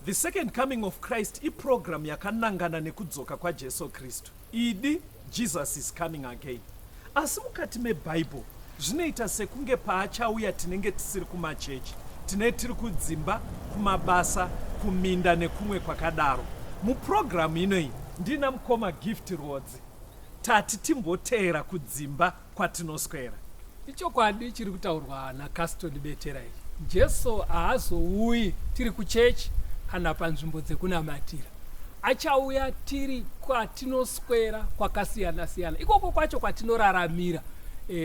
The Second Coming of Christ iprogram yakanangana nekudzoka kwaJesu Kristu. Idi, Jesus is coming again. Asi mukati meBible zvinoita sekunge paachauya tinenge tisiri kumachechi, tine tiri kudzimba, kumabasa, kuminda nekumwe kwakadaro. Muprogram inoyi ndina mukoma Gift Rwodzi. Tati timboteera kudzimba kwatinoswera. Ichokwadi chiri kutaurwa naCaston Betera ichi. Jesu haazouyi tiri kuchechi kana panzvimbo dzekunamatira. Achauya tiri kwatinoswera kwakasiyana siyana, ikoko kwacho kwatinoraramira,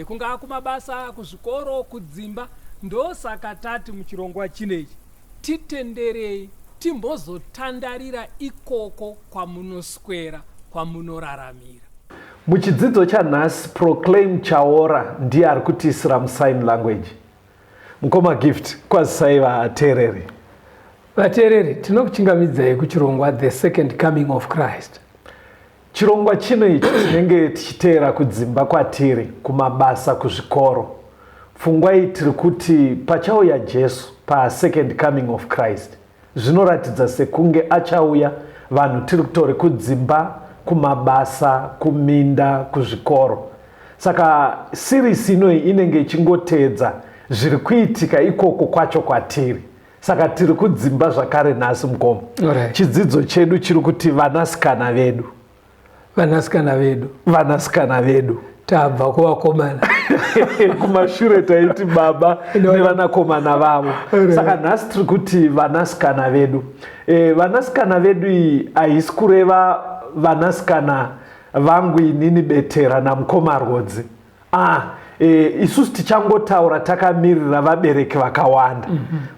kungaa kumabasa, kuzvikoro, kudzimba. Ndosaka tati muchirongwa chinechi titenderei timbozotandarira ikoko kwamunoswera, kwamunoraramira. Muchidzidzo chanhasi, Proclaim Chaora ndiye ari kutiisira musign language. Mukoma Gift, kwazisai vateereri. Vateereri, tinokuchingamidzai kuchirongwa The Second Coming of Christ. Chirongwa chino ichi tinenge tichiteera kudzimba kwatiri, kumabasa, kuzvikoro. Pfungwa iyi tiri kuti pachauya Jesu paSecond Coming of Christ, zvinoratidza sekunge achauya vanhu tiri kutori kudzimba, kumabasa, kuminda, kuzvikoro. Saka series inoyi inenge ichingoteedza zviri kuitika ikoko kwacho kwatiri. Saka tiri kudzimba zvakare nhasi mukoma. Chidzidzo chedu chiri kuti vanasikana vedu. Vanasikana vedu. Vanasikana vedu. Tabva kuvakomana. Kumashure taiti baba nevanakomana vavo. Saka nhasi tiri kuti vanasikana vedu. Vanasikana vedu iyi haisi kureva vanasikana vangu inini Betera namukoma Rwodzi. Isusu tichangotaura takamirira vabereki vakawanda.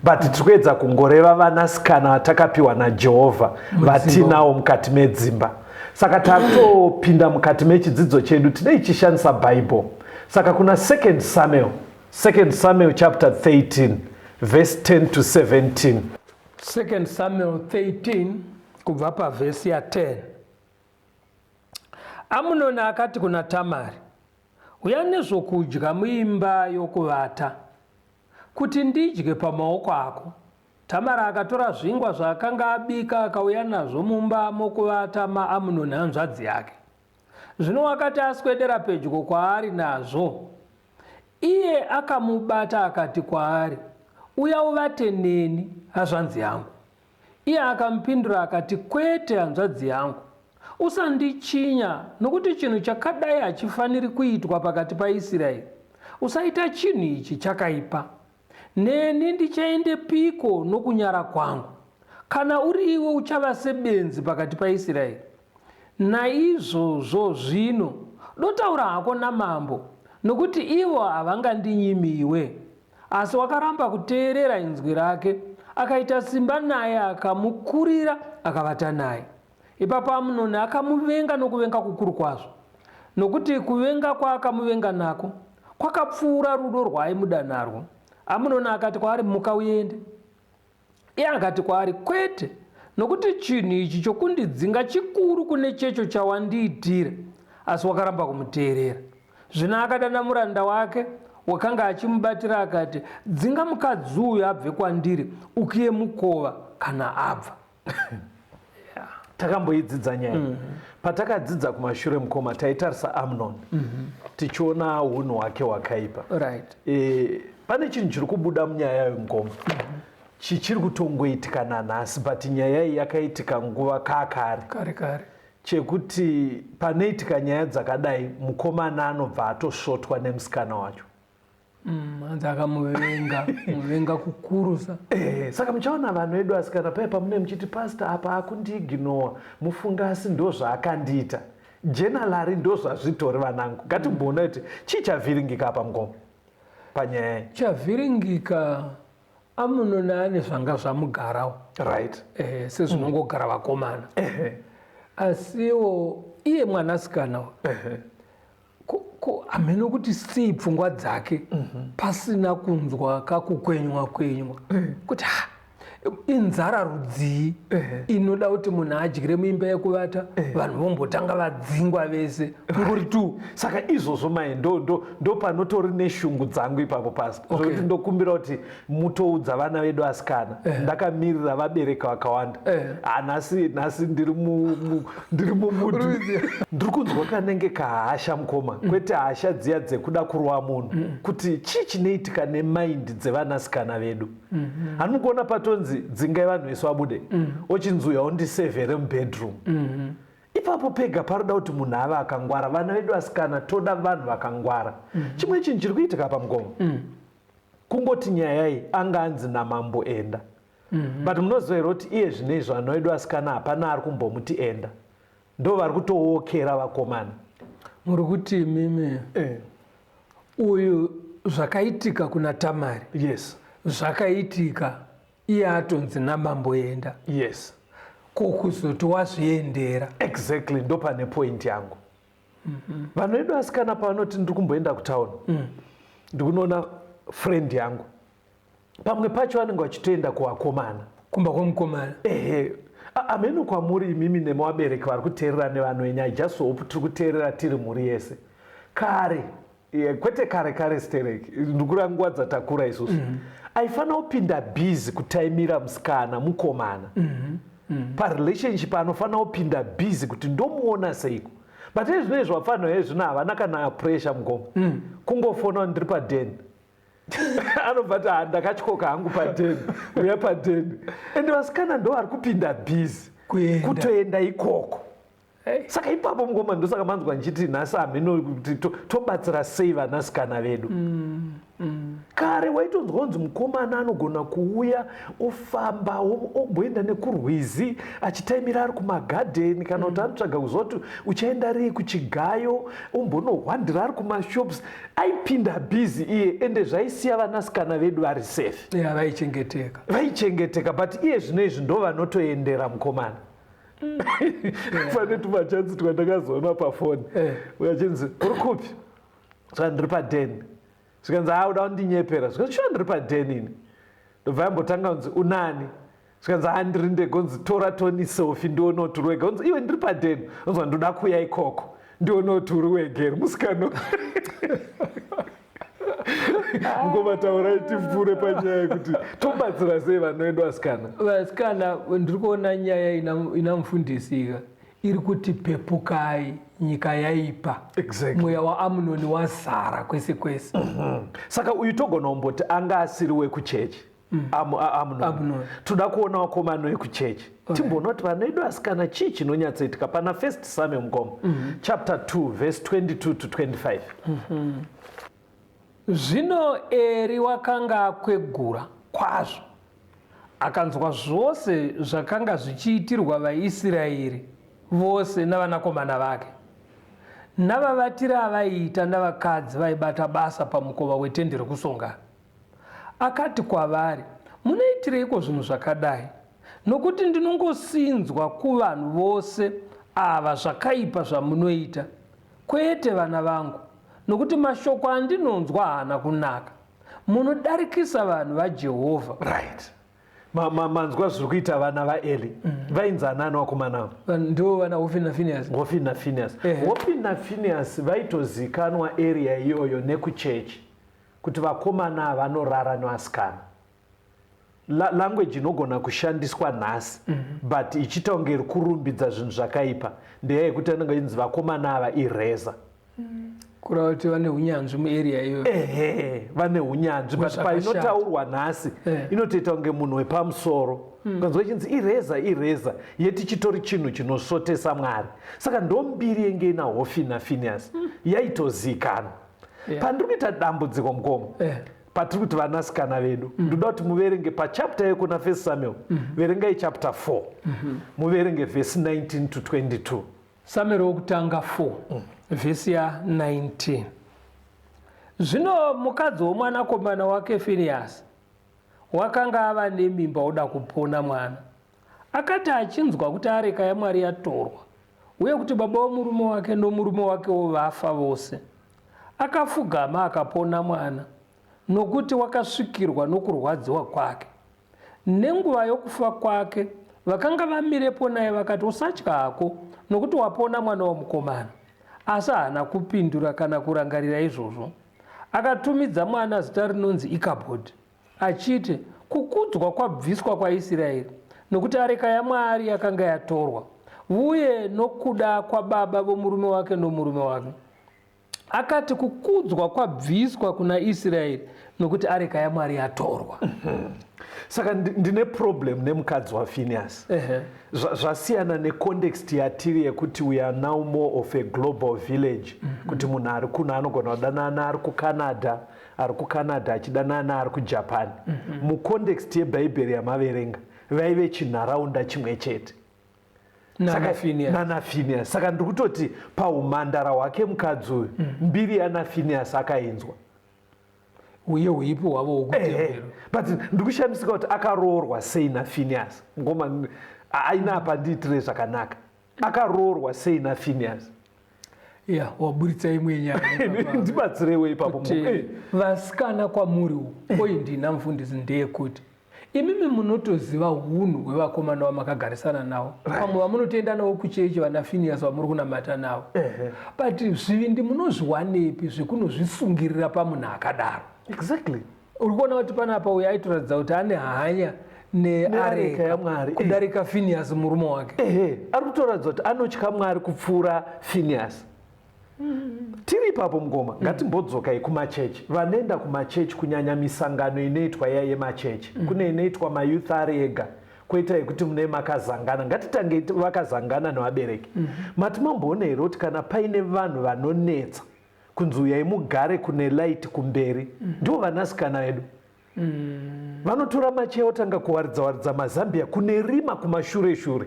But tiri kuedza kungoreva vanasikana vatakapiwa naJehovha vatinawo mukati medzimba. Saka tatopinda mukati mechidzidzo chedu tinei tichishandisa Bible. Saka kuna 2 Samuel, 2 Samuel chapter 13 verse 10 to 17. 2 Samuel 13 kubva pavhesi ya 10. Amunoni akati kuna Tamari, Uya nezvokudya muimba yokuvata, kuti ndidye pamaoko ako. Tamari akatora zvingwa zvaakanga abika akauya nazvo mumba mokuvata maAmunoni hanzvadzi yake. Zvino wakati aswedera pedyo kwaari nazvo, iye akamubata akati kwaari, Uya uvate neni, hazvanzi yangu. Iye akamupindura akati, Kwete, hanzvadzi yangu, usandichinya, nokuti chinhu chakadai hachifaniri kuitwa pakati paIsraeri. Usaita chinhu ichi chakaipa. Neni ndichaendepiko nokunyara kwangu? Kana uri iwe uchava sebenzi pakati paIsraeri. Naizvozvo zvino, dotaura hako namambo, nokuti ivo havangandinyimi iwe. Asi wakaramba kuteerera inzwi rake, akaita simba naye, akamukurira, akavata naye. Ipapo Amunoni akamuvenga nokuvenga kukuru kwazvo, nokuti kuvenga kwaakamuvenga nako kwakapfuura rudo rwaaimuda narwo. Amunoni akati kwaari, Muka uende. Iye akati kwaari, Kwete, nokuti chinhu ichi chokundidzinga chikuru kune checho chawandiitira. Asi wakaramba kumuteerera. Zvino akadana muranda wake wakanga achimubatira akati, Dzinga mukadzi uyu abve kwandiri, ukiye mukova kana abva. Takamboidzidza nyaya. Patakadzidza kumashure mukoma taitarisa Amnon. Tichiona unhu hwake hwakaipa. Pane chinhu chiri kubuda munyaya yemukoma. Chichiri kutongoitika nanhasi, but nyaya iyi yakaitika nguva kakare. Kare kare. Chekuti panoitika nyaya dzakadai mukomana anobva atosvotwa nemusikana wacho. Hanzi akamuvenga, muvenga kukurusa. Saka muchaona vanhu vedu asikana paya pamune muchiti pastor apa akundiignowa, mufunga asi ndo zvaakandiita. Generally ndo zvazvitori vanangu. Ngatimboona kuti chii chavhiringika apa mukoma panyaya iyi. Chavhiringika Amunoni ane zvanga zvamugarawo. Sezvinongogara vakomana. Asiwo iye mwanasikana hameno kuti sei pfungwa dzake pasina kunzwa kakukwenywa kwenywa. Kuti ha, Inzara rudzii inoda kuti munhu adyire muimba yekuvata, vanhu vombotanga vadzingwa vese kungori tu? Saka izvozvo mai, ndo panotori neshungu dzangu ipapo pasi, zvokuti ndokumbira kuti mutoudza vana vedu asikana. Ndakamirira vabereki vakawanda. Ah, nhasi ndiri mumood, ndiri kunzwa kanenge kahasha, mukoma. Kwete hasha dziya dzekuda kurova munhu, kuti chii chinoitika nemind dzevanasikana vedu. Hanimi kuona patonzi dzingai vanhu vese vabude, ochinzi uya undisevhere mubedroom? Ipapo pega paroda kuti munhu ave akangwara. Vana vedu vasikana, toda vanhu vakangwara. Chimwe chinhu chiri kuitika pamukoma, kungoti nyaya iyi anga anzi namambo enda, but munoziva here kuti iye zvino izvo vana vedu vasikana hapana ari kumbomuti enda? Ndo vari kutowokera vakomana. Muri kuti mimi uyu zvakaitika kuna Tamari? Yes. Zvakaitika iye atonzi namambo enda? Yes. Ko kuzoti wazviendera? Exactly, ndo pane point yangu. Vanhu vedu vasikana pavanoti ndiri kumboenda kutauni, ndikunoona friend yangu, pamwe pacho vanenge vachitoenda kuvakomana. Kumba kwemukomana. Ehe. Ameno kwamuri imimi nemavabereki vari kuteerera nevanhu venyu. I just hope tiri kuteerera tiri mhuri yese. Kare, kwete kare kare stereki, ndikura nguva dzatakura isusu, aifanira kupinda busy kutaimira musikana, mukomana parelationship anofanira kupinda busy kuti ndomuona seiko. But ezvino izvi vafanira ezvino havana kana pressure, mukoma. Kungofona, "Ndiri padeni," anobva ti, "Ha, ndakatyoka hangu padeni, uya padeni." Ende vasikana ndo vari kupinda busy Kuenda. Kutoenda ikoko. Hey. Saka ipapo, mukoma, ndosaka manzwa ndichiti nhasi hameno kuti tobatsira sei vanasikana vedu. Kare waitonzwa kunzi mukomana anogona kuuya ofamba, omboenda nekurwizi achitaimira ari kumagadheni, kana kuti anotsvaga kuziva kuti uchaenda rii kuchigayo, ombonohwandira ari kumashops. Aipinda busy iye, ende zvaisiya vanasikana vedu vari safe. Ya, vaichengeteka. Vaichengeteka. But iye zvino izvi ndo vanotoendera mukomana. Pane tumachanzi twandakazoona pafoni, ukachinzi, "Uri kupi?" Saka, "Ndiri padeni." Zvikanzi, "Ha, uda kundinyepera." Zvikanzi, "Shuwa, ndiri padeni ini." Ndobva yambotanga kunzi, "Unani?" Zvikanzi, "Ha, ndiri ndega." Unzi, "Tora toni selfie ndione kuti uri wega." Unzi, "Iwe, ndiri padeni." Unzi, "Ndoda kuuya ikoko ndione kuti uri wega here, musikana." Mukoma, taurai tipfuure panyaya yekuti tobatsira sei vana vedu vasikana. Vasikana, ndiri kuona nyaya ina mufundisi ika iri kuti pepukai, nyika yaipa. Mweya waAmunoni wazara kwese kwese. Saka uyu togona kumboti anga asiri wekuchechi, Amunoni. Amunoni. Toda kuona vakomana vekuchechi, timboona kuti vana vedu asikana chii chinonyatsoitika. Pana First Samuel, mukoma, chapter 2 verse 22 to 25. Zvino Eri wakanga akwegura kwazvo, akanzwa zvose zvakanga zvichiitirwa vaIsraeri vose navanakomana vake, navavatiri avaiita navakadzi vaibata basa pamukova wetende rokusongana. Akati kwavari, "Munoitireiko zvinhu zvakadai? Nokuti ndinongosinzwa kuvanhu vose ava zvakaipa zvamunoita. Kwete, vana vangu, nokuti mashoko andinonzwa haana kunaka. Munodarikisa vanhu vaJehovha." Right. Manzwa zviri kuita vana vaEli? Vainzi anani vakomana ava? Ndivo vana Hofini naFinias. Hofini naFinias. Hofini naFinias vaitozikanwa area iyoyo nekuchechi kuti vakomana vanorara nevasikana. Language inogona kushandiswa nhasi, but ichiita kunge iri kurumbidza zvinhu zvakaipa, ndeya yekuti anenge inzi vakomana ava ireza. Kureva kuti vane unyanzvi muarea iyoyo. Ehe, vane unyanzvi, but Hwezvakashata. painotaurwa nhasi inotoita kunge munhu wepamusoro. Ukanzwa ichinzi ireza, ireza, yeti chitori chinhu chinosvotesa Mwari. Saka ndo mbiri yenge ina Hofini naFinias, yaitozikanwa. Pandiri kuita dambudziko, mukoma, patiri kuti vanasikana vedu, ndoda kuti muverenge pachapter yekuna First Samuel. Verengai chapter 4, muverenge vhesi 19 to 22. Samueri wokutanga 4, vhesi ya19. Zvino mukadzi womwanakomana wake Finiyasi wakanga ava nemimba oda kupona mwana. Akati achinzwa kuti areka yaMwari yatorwa uye kuti baba vomurume wake nomurume wakewo vafa vose, akafugama akapona mwana, nokuti wakasvikirwa nokurwadziwa kwake. Nenguva yokufa kwake vakanga vamirepo naye vakati, Usatya hako, nokuti wapona mwana womukomana. Asi haana kupindura kana kurangarira izvozvo. Akatumidza mwana zita rinonzi Ikabhodhi, achiti, Kukudzwa kwabviswa kwaIsiraeri, nokuti areka yaMwari yakanga yatorwa, vuye nokuda kwababa vomurume wake nomurume wake. Akati, Kukudzwa kwabviswa kuna Isiraeri, nokuti areka yaMwari yatorwa. Saka ndine problem nemukadzi waPhineas. Zvasiyana necontext yatiri yekuti we are now more of a global village, kuti munhu ari kuno anogona kudanana ari kuCanada, ari kuCanada achidanana ari kuJapan. Mucontext yeBhaibheri yamaverenga, vaive chinharaunda chimwe chete nanaPhineas. Saka ndiri kutoti paumhandara hwake mukadzi uyu, mbiri yanaPhineas akainzwa. Uye huipi hwavo hwokutembero. But ndiri kushamisika kuti akaroorwa sei naPhineas. Ngoma aina apa ndiitire zvakanaka. Akaroorwa sei naPhineas? Ya, waburitsa imwe nyaya. Ndibatsirewo ipapo. Vasikana kwamuri point ina mufundisi ndeyekuti imimi munotoziva hunhu hwevakomana vamakagarisana navo, vamwe vamunotoenda navo kuchechi, vana Phineas vamuri kunamata navo, but zvivindi munozviwanepi zvekunozvisungirira pamunhu akadaro? Uri kuona kuti panapa uyo aitoratidza kuti ane hanya neareka yaMwari kudarika Phineas murume wake. Ehe, ari kutoratidza kuti anotya Mwari kupfuura Phineas. Tiri ipapo mukoma, ngatimbodzokai kumachechi. Vanoenda kumachechi, kunyanya misangano inoitwa iya yemachechi, kune inoitwa mayouth ari ega, kwoita yekuti mune makazangana. Ngatitange vakazangana nevabereki. Mati mamboona here kuti kana paine vanhu vanonetsa kunzi uyai mugare kune light kumberi, ndivo vanasikana vedu? Vanotora macheya otanga kuwaridza waridza mazambia kune rima kumashure shure.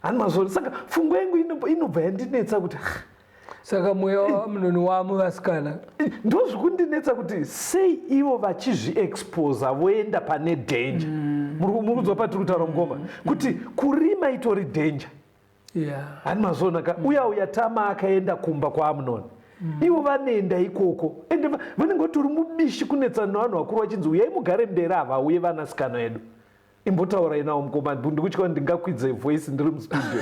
Hani mazvori. Saka pfungwa yangu inobva yandinetsa kuti saka mweya waAmunoni wamu vasikana. Ndozvikundinetsa kuti sei ivo vachizviexposa voenda pane danger. Muri kunzwa patiri kutaura mukoma, kuti kurima itori danger. Hani mazvona ka? Uya uya Tama akaenda kumba kwaAmunoni, ivo vanoenda ikoko, ende vanenge vatori mubishi kunetsana nevanhu vakuru vachinzi uyai mugare mberi, havauye vanasikana edu. Imbotaurai nawo mukoma, ndikutya kuti ndingakwidze voice ndiri mustudio.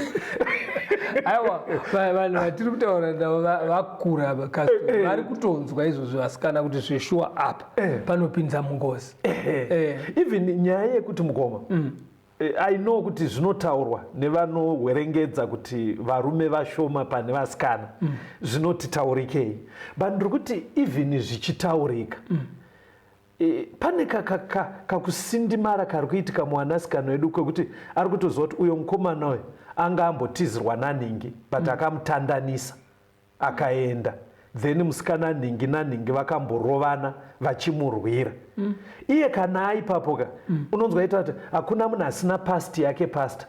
Aiwa, vanhu vatiri kutaura navo vakura, vakastor vari kutonzwa izvozvo vasikana kuti zveshuwa apa panopinza mungozi. Even nyaya yekuti mukoma, I know kuti zvinotaurwa nevanohwerengedza kuti varume vashoma pane vasikana, zvinotitaurikei, but ndiri kuti even zvichitaurika, pane kakusindimara kari kuitika muwanasikana wedu kwekuti ari kutoziva kuti uyo mukomana uyu anga ambotizirwa nanhingi, but akamutandanisa akaenda, then musikana nhingi nanhingi vakamborovana vachimurwira. Iye kana aipapo ka, unonzwa ita kuti hakuna munhu asina past yake, pastor,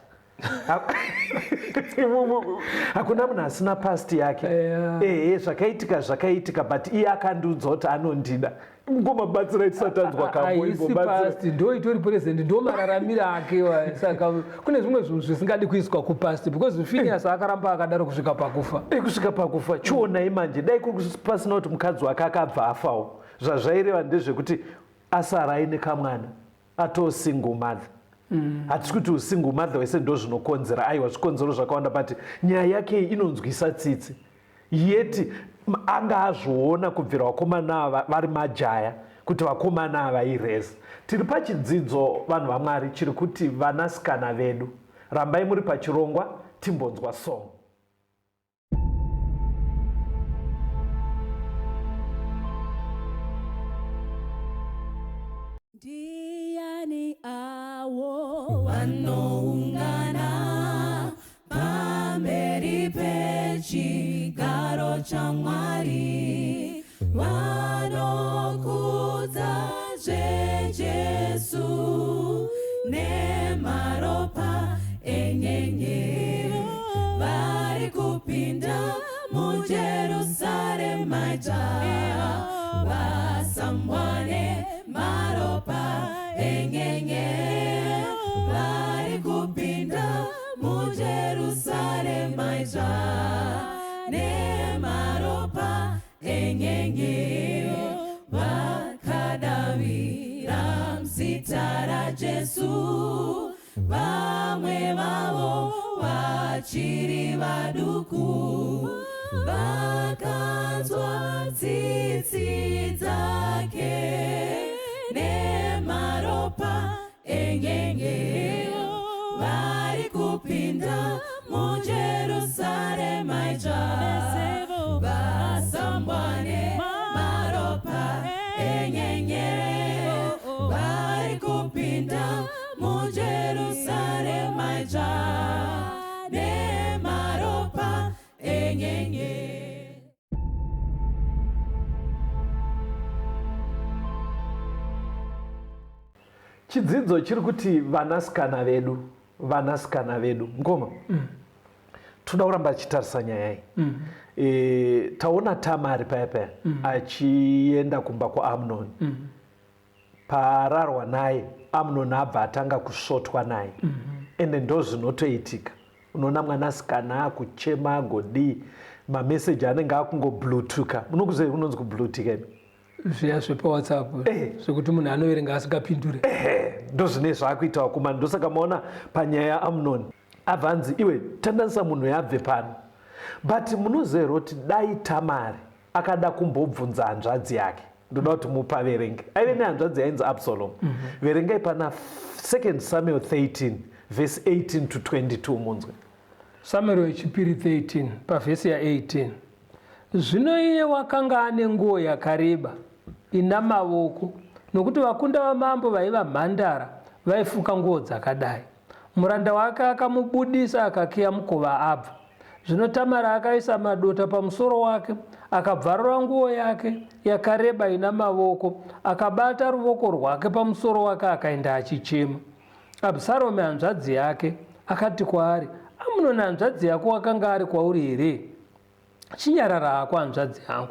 hakuna munhu asina past yake. Ehe, zvakaitika zvakaitika, but iye akandiudza kuti anondida. Ngomabatsirai tisatanzwa. Haisi past, ndo itori present, ndo mararamiro ake. Saka kune zvimwe zvinhu zvisingadi kuiswa kupast, because Phineas akaramba akadaro kusvika pakufa. Kusvika pakufa. Chionai manje, dai kuri pasina kuti mukadzi wake akabva afawo, zvazvaireva ndezvekuti asara aine kamwana, atoo single mother. Hatisi kuti usingle mother wese ndo zvinokonzera, aiwa, zvikonzero zvakawanda, but nyaya yake iyi inonzwisa tsitsi. Yeti anga azviona kubvira vakomana ava vari majaya kuti vakomana ava irezi. Tiri pachidzidzo, vanhu vaMwari, chiri kuti vanasikana vedu. Rambai muri pachirongwa, timbonzwa song. Ndiani awo vanoungana pamberi pechigaro chaMwari, vanokudza zveJesu nemaropa enyenye, vari kupinda muJerusarema idzva, vasambwa nemaropa enyenye, vari kupinda muJerusarema idzva nemaropa enyenye, vakadavira muzita. Zita raJesu. Vamwe vavo vachiri vaduku vakanzwa tsitsi dzake nemaropa engenye vari kupinda muJerusarema idzva vasambwa nemaropa enyenye vari kupinda muJerusarema idzva nemaropa enyenye. Chidzidzo chiri kuti vanasikana vedu, vanasikana vedu ngoma. Toda kuramba achitarisa nyaya iyi. Taona Tamari paya paya achienda kumba kwaAmnoni. Paararwa naye, Amnoni abva atanga kusvotwa naye. Ende ndo zvinotoitika. Unoona mwanasikana akuchema agodii, mameseji anenge akungoblutuka. Munokuziva kunonzi kublutika imi? Zviya zvepaWhatsApp zvekuti munhu anoverenga asingapindure. Ndo zvine zvaakuita vakomana. Ndosaka maona panyaya yaAmnoni abva anzi iwe tandanisa munhu yabve pano. But munoziva here kuti dai Tamari akada kumbobvunza hanzvadzi yake, ndoda kuti mupaverenge, aive nehanzvadzi yainzi Absalom. Verengai pana 2 Samuel 13 verse 18 to 22 munzwe. Samuel wechipiri 13 pavhesi ya18. Zvino iye wakanga ane nguo yakareba ina mavoko, nokuti vakunda vamambo vaiva mhandara vaifuka nguo dzakadai. Muranda wake akamubudisa akakiya mukova abva. Zvino Tamari akaisa madota pamusoro wake, akabvarura nguo yake yakareba ina mavoko, akabata ruvoko rwake pamusoro wake akaenda achichema. Absaromi hanzvadzi yake akati kwaari, Amunoni hanzvadzi yako wakanga ari kwauri here? Chinyarara hako hanzvadzi yangu,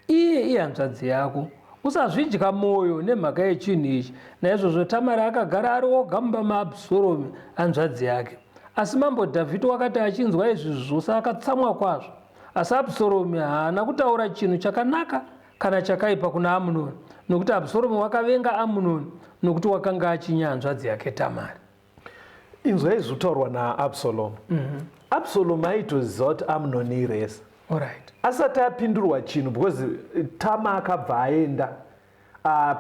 iye ihanzvadzi yako. Usazvidya mwoyo nemhaka yechinhu ichi. Naizvozvo Tamari akagara ari oga mumba maAbsaromi hanzvadzi yake. Asi mambo Dhavhidhi wakati achinzwa izvi zvose akatsamwa kwazvo. Asi Absaromi haana kutaura chinhu chakanaka kana chakaipa kuna Amunoni, nokuti Absaromi wakavenga Amunoni nokuti wakanga achinya hanzvadzi yake Tamari. Inzwai zvinotaurwa naAbsalom. Absalom aitoziva kuti Amnoni iresa. Alright. Asati apindurwa chinhu because Tama akabva aenda.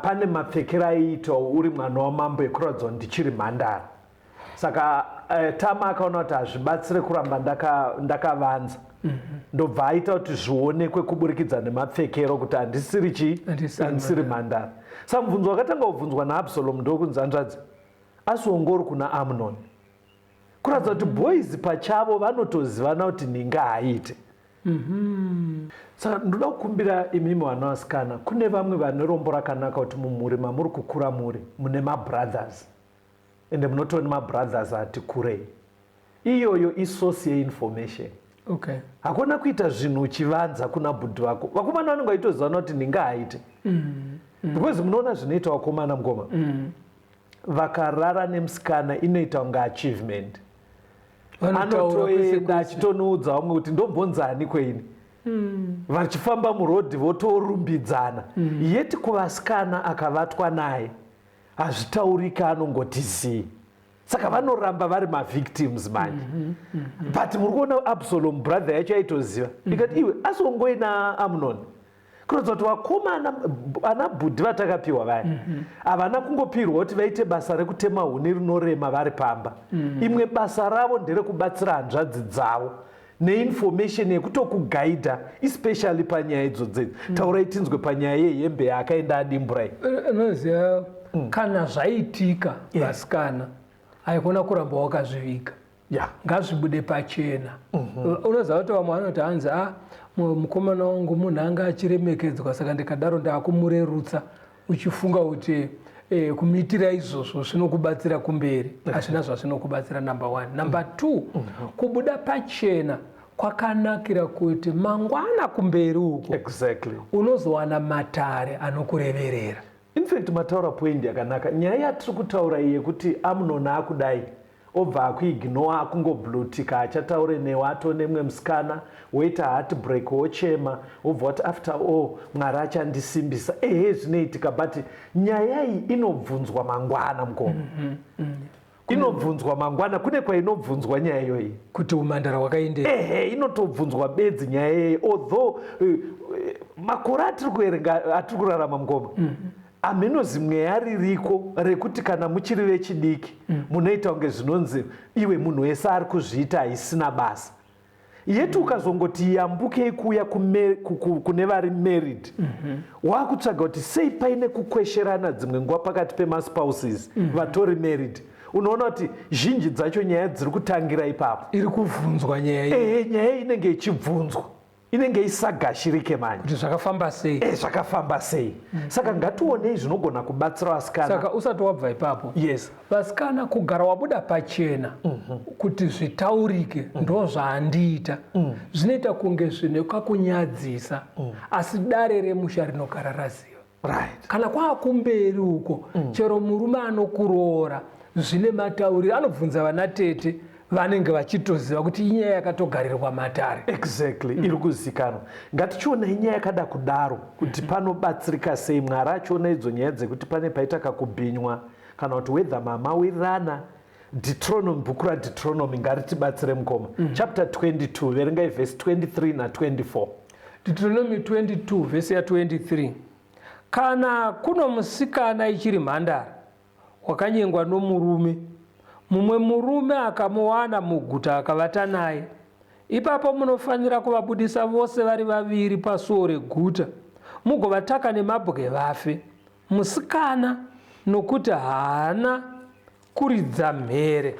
Pane mapfekero aiita uri mwana wamambo ekuratidza kuti ndichiri mhandara. Saka Tama akaona kuti hazvibatsire kuramba ndakavanza. Ndobva aita kuti zvionekwe kuburikidza nemapfekero kuti handisiri chii? Handisiri mhandara. Saka mubvunzo wakatanga kubvunzwa naAbsalom ndokunzi hanzvadzi asi ongori kuna Amnoni. Kuratidza kuti boys pachavo vanotozivana kuti ninga haaite. Saka ndoda kukumbira imimi vana vasikana, kune vamwe vane rombo rakanaka kuti mumhuri mamuri kukura muri mune mabrothers, ende munotova nemabrothers ati kurei. Iyoyo isource yeinformation. Okay. Hakuna kuita zvinhu uchivanza kuna bhudhi vako. Vakomana vanenge vachitozivana kuti ninga haaite. Because munoona zvinoita vakomana mukoma. Vakarara nemusikana inoita kunge achievement. Anotoenda achitonoudza vamwe kuti ndombonzani kweini. Vachifamba murodhi votorumbidzana. Yeti kuvasikana akavatwa naye hazvitauriki, anongoti zii. Saka vanoramba vari mavictims manje. But muri kuona Absalom brother yacho aitoziva. Ikati iwe asi ongoina Amnon. Kuratidza kuti vakomana ana bhudhi vatakapiwa vaya havana kungopirwa kuti vaite basa rekutema huni rinorema vari pamba. Imwe basa ravo nderekubatsira hanzvadzi dzavo neinformation yekutokugaidha, especially panyaya idzodzo. Taurai tinzwe panyaya yehembe yaakaenda adimbura iyi. Unoziva, kana zvaitika vasikana, haikona kuramba wakazviviga. Ngazvibude pachena. Unoziva kuti vamwe vanoti hanzi mukomana wangu munhu anga achiremekedzwa, saka ndikadaro ndakumurerutsa, uchifunga kuti kumuitira izvozvo zvinokubatsira kumberi. Hazvina zvazvinokubatsira, number 1. Number 2, kubuda pachena kwakanakira kuti mangwana kumberi uko unozowana matare anokureverera. In fact mataura point yakanaka. Nyaya yatiri kutaura iyi yekuti Amnon akudai, Obva akuignore, akungoblutika, achataure newe, atone mumwe musikana, woita heartbreak, wochema, wobva wati, "After all, Mwari achandisimbisa." Ehe, zvinoitika, but nyaya iyi inobvunzwa mangwana, mukoma. Inobvunzwa mangwana. Kune kwainobvunzwa nyaya iyoyi. Kuti umhandara hwakaendei? Ehe, inotobvunzwa bedzi nyaya iyoyi. Although makore atiri kuverenga, atiri kurarama, mukoma, hamenozi mweya ririko rekuti kana muchiri vechidiki munoita kunge zvinonzi iwe munhu wese ari kuzviita, haisina basa. Yeti ukazongoti yambukei kuuya kune vari married, waakutsvaga kuti sei paine kukwesherana dzimwe nguva pakati pemaspouses vatori married. Unoona kuti zhinji dzacho nyaya dziri kutangira ipapo. Iri kuvhunzwa nyaya iyi. Ehe, nyaya inenge ichibvunzwa inenge isagashirike manje. Kuti zvakafamba sei? E, zvakafamba sei? Saka ngationei zvinogona kubatsira vasikana. Saka usati wabva ipapo, Yes. Vasikana, kugara wabuda pachena kuti zvitaurike, ndo zvaandiita, zvinoita kunge zvine kakunyadzisa, asi dare remusha rinogara raziva. Kana kwaakumberi uko, chero murume anokuroora, zvine matauriro anobvunza vana tete vanenge vachitoziva kuti inyaya yakatogarirwa matare. Exactly, iri kuzikanwa. Ngatichionai nyaya yakada kudaro kuti panobatsirika sei. Mwari achiona idzo nyaya dzekuti pane paita kakubhinywa kana kuti whether mamawirirana. Deuteronomy, bhuku raDeuteronomy ngaritibatsire, mukoma. Chapter 22, verengai vhesi 23 na24. Deuteronomy 22 vhesi ya23: Kana kuno musikana ichiri mhandara wakanyengwa nomurume, mumwe murume akamuwana muguta akavata naye, ipapo munofanira kuvabudisa vose vari vaviri pasuo reguta, mugovataka nemabwe vafe, musikana nokuti haana kuridza mhere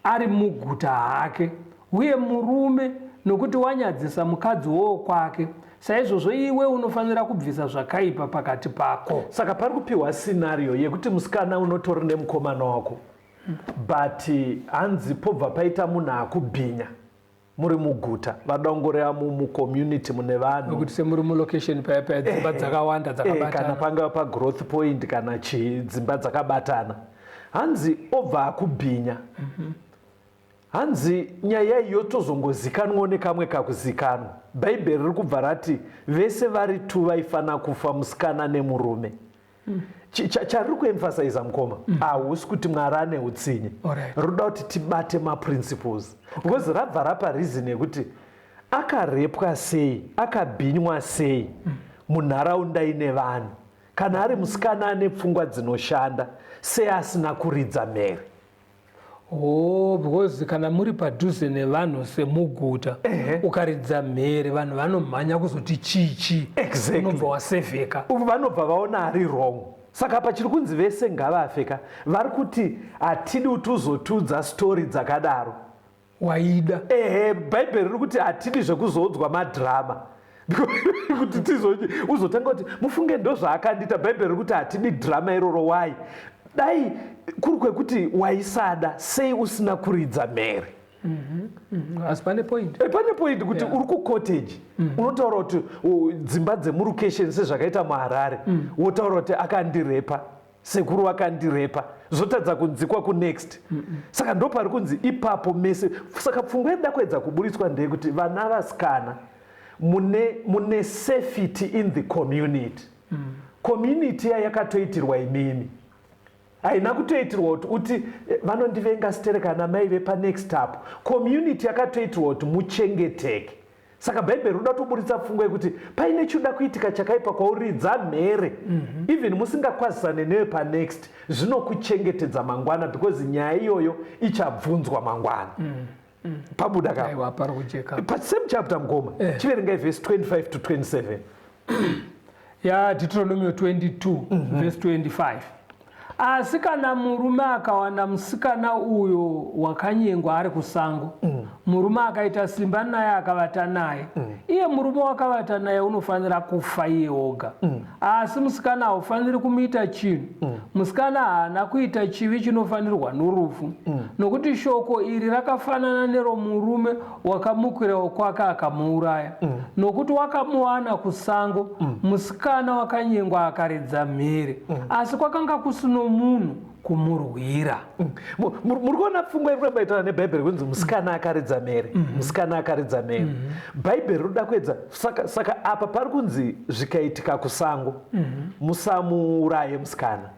ari muguta hake, uye murume nokuti wanyadzisa mukadzi wokwake. Saizvozvo iwe unofanira kubvisa zvakaipa pakati pako. Saka pari kupiwa scenario yekuti musikana unotori nemukomana wako, but hanzi pobva paita munhu akubhinya muri muguta, vada kungoreva mucommunity mune vanhu. Nokuti semuri mulocation paya paya, dzimba dzakawanda Kana dzakabatana. Pangava pagrowth point kana chii, dzimba dzakabatana. Hanzi obva akubhinya. Hanzi nyaya iyi yotozongozikanwawo nekamwe kakuzikanwa. Bhaibheri riri kubva rati vese vari tu vaifanira kufa, musikana nemurume. Chariri kuemphasiza, mukoma, hausi kuti Mwari ane utsinye. Ruda kuti tibate maprinciples, because rabva rapa reason yekuti akarepwa sei, akabhinywa sei munharaunda ine vanhu. Kana ari musikana ane pfungwa dzinoshanda, sei asina kuridza mhere? Oh, because kana muri padhuze nevanhu semuguta, ukaridza mhere, vanhu vanomhanya kuzoti chii chii. Unobva wasevheka. Uvu vanobva vaona ari wrong. Saka pachiri kunzi vese ngavafe ka, vari kuti hatidi kuti uzotudza story dzakadaro. Waida. Ehe, Bhaibheri riri kuti hatidi zvekuzoudzwa madhirama kuti tizo uzotanga kuti mufunge ndo zvaakandiita. Bhaibheri riri kuti hatidi dhirama iroro. Wai dai kuri kwekuti waisada, sei usina kuridza mhere? Asi pane point. Pane point kuti uri kucottage, unotaura kuti dzimba dzemurukesheni sezvakaita muHarare, wotaura kuti akandirepa, sekuru vakandirepa, zvotadza kunzikwa kunext. Saka ndo pari kunzi ipapo mese. Saka pfungwa inoda kuedza kuburitswa ndeyekuti vana vasikana mune safety in the community. Community iya yakatoitirwa imimi, haina kutoitirwa kuti uti vanondivenga sitere kana mai vepanext up. Community yakatoitirwa kuti muchengeteke. Saka Bhaibheri rinoda kutoburitsa pfungwa yekuti paine chinoda kuitika chakaipa kwauridza mhere, even musingakwazisane newe panext, zvinokuchengetedza mangwana, because nyaya iyoyo ichabvunzwa mangwana. Pabuda ka? Aiwa, pari kujeka. Pasame chapter, mukoma, chiverengai vhesi 25 to 27. Ya Deuteronomio 22 verse 25: Asi kana murume akawana musikana uyo wakanyengwa ari kusango, murume akaita simba naye akavata naye, iye murume wakavata naye unofanira kufa iye oga, asi musikana haufaniri kumuita chinhu. Musikana haana kuita chivi chinofanirwa norufu, nokuti shoko iri rakafanana neromurume wakamukirawo kwake akamuuraya, nokuti wakamuwana kusango, musikana wakanyengwa akaridza mhere, asi kwakanga kusino munhu. Kumurwira. Muri kuona pfungwa iri kuramba itaura neBhaibheri kunzi musikana akaridza mhere, musikana akaridza mhere. Bhaibheri rinoda kuedza. Saka apa pari kunzi zvikaitika kusango, musamuuraye musikana.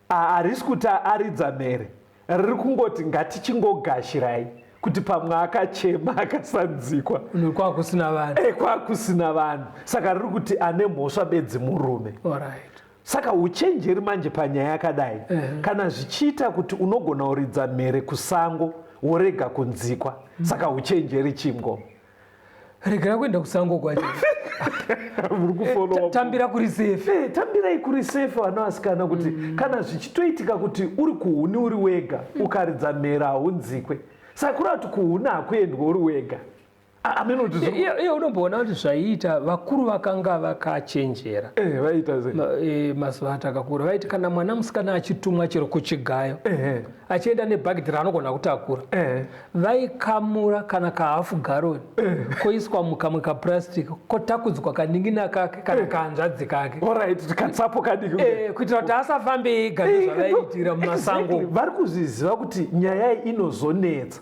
Harisi kuti aridza mhere, riri kungoti ngatichingogashirai kuti pamwe akachema akasanzikwa. Kwakusina vanhu. Kwakusina vanhu. Saka riri kuti ane mhosva bedzi murume. Saka uchenjeri manje panyaya yakadai, kana zvichiita kuti unogona kuridza mhere kusango worega kunzikwa, saka uchenjeri chimgo Regera kuenda kusango kwacho. Muri kufollowa? Tambira kuri safe. Tambirai kuri safe, vana vasikana, kuti kana zvichitoitika kuti uri kuhuni uri wega, ukaridza mhere haunzikwe, saka kureva kuti kuhuni hakuendwa uri wega. Amene kuti Iye unomboona kuti zvaiita vakuru vakanga vakachenjera. Vaita sei? Mazuva atakakura vaiti kana mwana musikana achitumwa chero kuchigayo, achienda nebhagidhi raanogona kutakura, vaikamura kana kahafu garoni, koiswa mukamwe kapurasitiki, kotakudzwa kanin'ina kake kana kahanzvadzi kake. Alright, katsapo kadiki. Kuitira kuti asafambe ega. Ndozvavaiitira mumasango. Exactly. Vari kuzviziva kuti nyaya iyi inozonetsa,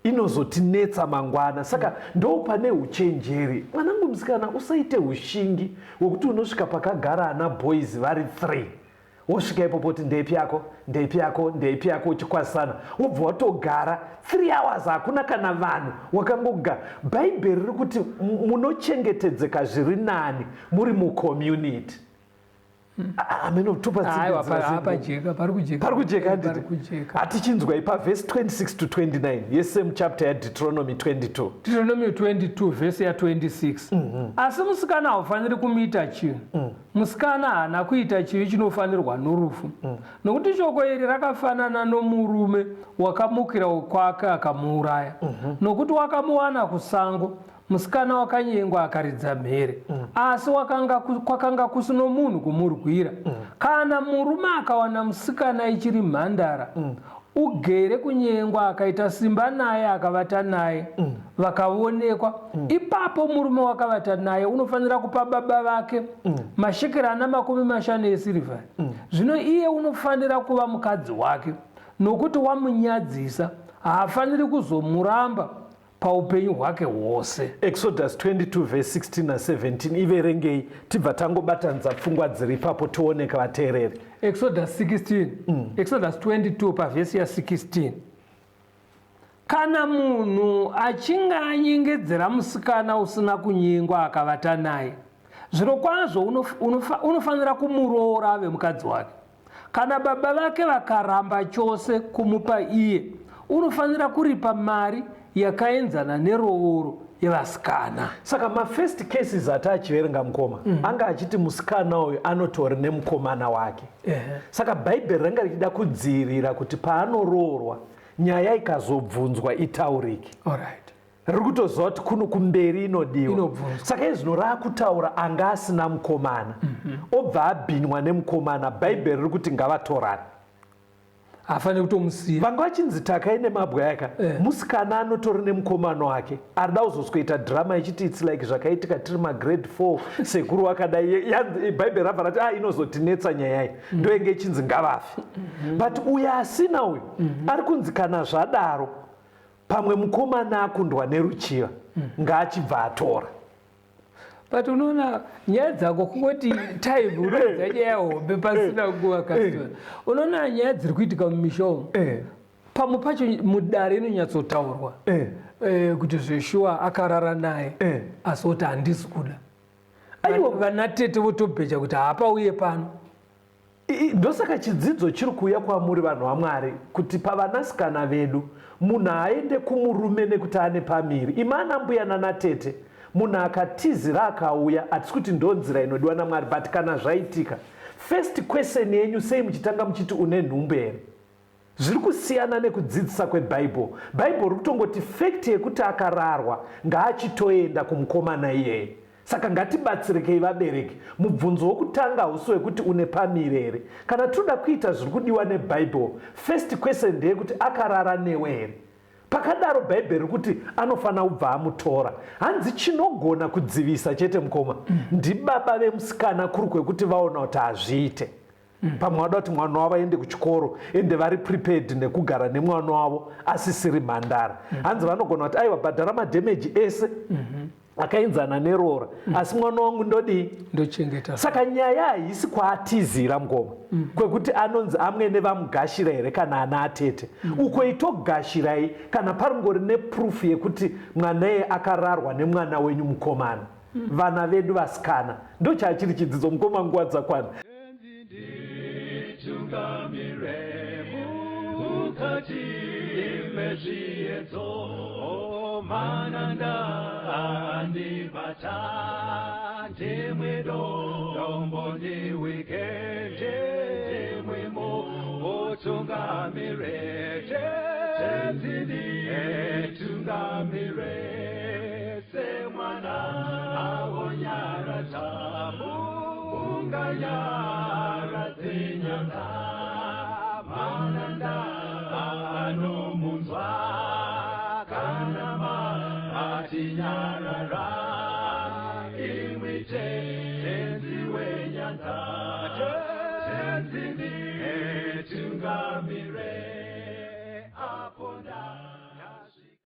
inozotinetsa mangwana. Saka ndo pane uchenjeri. Mwanangu musikana, usaite ushingi hwekuti unosvika pakagara ana boys vari 3, wosvika ipopo kuti ndeipi yako, ndeipi yako, ndeipi yako, uchikwazisana, wobva watogara 3 hours, hakuna kana vanhu, wakangogara. Bhaibheri riri kuti munochengetedzeka zviri nani muri mucommunity. Ameno Aiwa, hapajeka, pari kujeka. Pari kujeka. Pari Handiti? kujeka. Hatichinzwai pavhesi 26 to 29 yesame chapter yaDeuteronomy 22. Deuteronomy 22 vhesi ya26: Asi musikana haufaniri kumuita chinhu. Musikana haana kuita chivi chinofanirwa norufu, nokuti shoko iri rakafanana nomurume wakamukira kwake akamuuraya, nokuti wakamuwana kusango. Musikana wakanyengwa akaridza mhere, asi kwakanga kusino munhu kumurwira. Kana murume akawana musikana ichiri mhandara, ugere kunyengwa, akaita simba naye, akavata naye, vakaonekwa, ipapo murume wakavata naye unofanira kupa baba vake mashekeri ana 50 esirivheri. Zvino iye unofanira kuva mukadzi wake, nokuti wamunyadzisa. Haafaniri kuzomuramba paupenyu hwake hwose. Exodus 22 verse 16 na17, iverengei, tibva tangobatanidza pfungwa dziri ipapo, tioneka vateereri. Exodus 16, Exodus 22 pavhesi ya16: Kana munhu achinge anyengedzera musikana usina kunyengwa akavata naye, zviro kwazvo unofanira kumuroora ave mukadzi wake. Kana baba vake vakaramba chose kumupa iye, unofanira kuripa mari yakaenzana nerovoro yevasikana. Saka mafirst cases ati achiverenga mukoma, anga achiti musikana uyu anotori nemukomana wake. Saka Bhaibheri ranga richida kudzivirira kuti paanoroorwa, nyaya ikazobvunzwa itaurike. Riri kutoziva kuti kuno kumberi inodiwa. Inobvunzwa. Saka izvino raakutaura anga asina mukomana, obva abhinywa nemukomana. Bhaibheri riri kuti ngavatorane. Haafaniri kutomusiya. Vanga vachinzi takai nemabwa yaka. Musikana anotori nemukomana wake, arida kuzosweta drama ichiti it's like zvakaitika tiri magrade 4, sekuru wakadai. Bhaibheri rabva rati, ah, inozotinetsa nyaya iyi. Ndoenge ichinzi ngavafe. But uyo asina uyu ari kunzi kana zvadaro, pamwe mukomana akundwa neruchiva, ngaachibva atora. But unoona nyaya dzako kungoti time unoudza nyaya hombe pasina nguva. Kastora, unoona nyaya dziri kuitika mumisha umu, pamwe pacho mudare inonyatsotaurwa kuti zveshuwa akarara naye, asi oti handisi kuda. Aiwa. Vana tete votobheja kuti haapauye pano. Ndosaka chidzidzo chiri kuuya kwamuri vanhu vaMwari kuti pavanasikana vedu, munhu aende kumurume nekuti ane pamiri. Imana mbuya nanatete, munhu akatizira akauya, hatisi kuti ndo nzira inodiwa naMwari, but kana zvaitika, first question yenyu sei muchitanga muchiti une nhumbu here? Zviri kusiyana nekudzidzisa kweBhaibheri. Bhaibheri riri kutongoti fact yekuti akararwa ngaachitoenda kumukomana iyeye. Saka ngatibatsirikei vabereki. Mubvunzo wokutanga hausi wekuti une pamiri here. Kana toda kuita zviri kudiwa neBhaibheri, first question ndeyekuti akarara newe here? Pakadaro Bhaibheri riri kuti anofanira kubva amutora. Hanzi chinogona kudzivisa chete, mukoma, ndibaba vemusikana, kuri kwekuti vaona kuti hazviite. Pamwe vada kuti mwana wavo aende kuchikoro, ende vari prepared nekugara nemwana wavo asisiri mhandara. Hanzi vanogona kuti, "Aiwa, bhadhara madhemeji ese akaenzana neroora, asi mwana wangu ndodii?" Ndochengeta. Saka nyaya haisi kwaatizira ngoma kwekuti anonzi amwene vamugashira here kana ana atete uko. Itogashirai kana paringori neproof yekuti mwana iye akararwa nemwana wenyu mukomana. Vana vedu vasikana, ndo chachiri chidzidzo, mukoma. Nguva dzakwana. Tungamire mukati mezviedzo, mananda andibata, ndimwe dombo ndiwike, ndimwimo utungamire, Tenzi nditungamire, semwana awonyaradza unganyaradze nyanga mananda.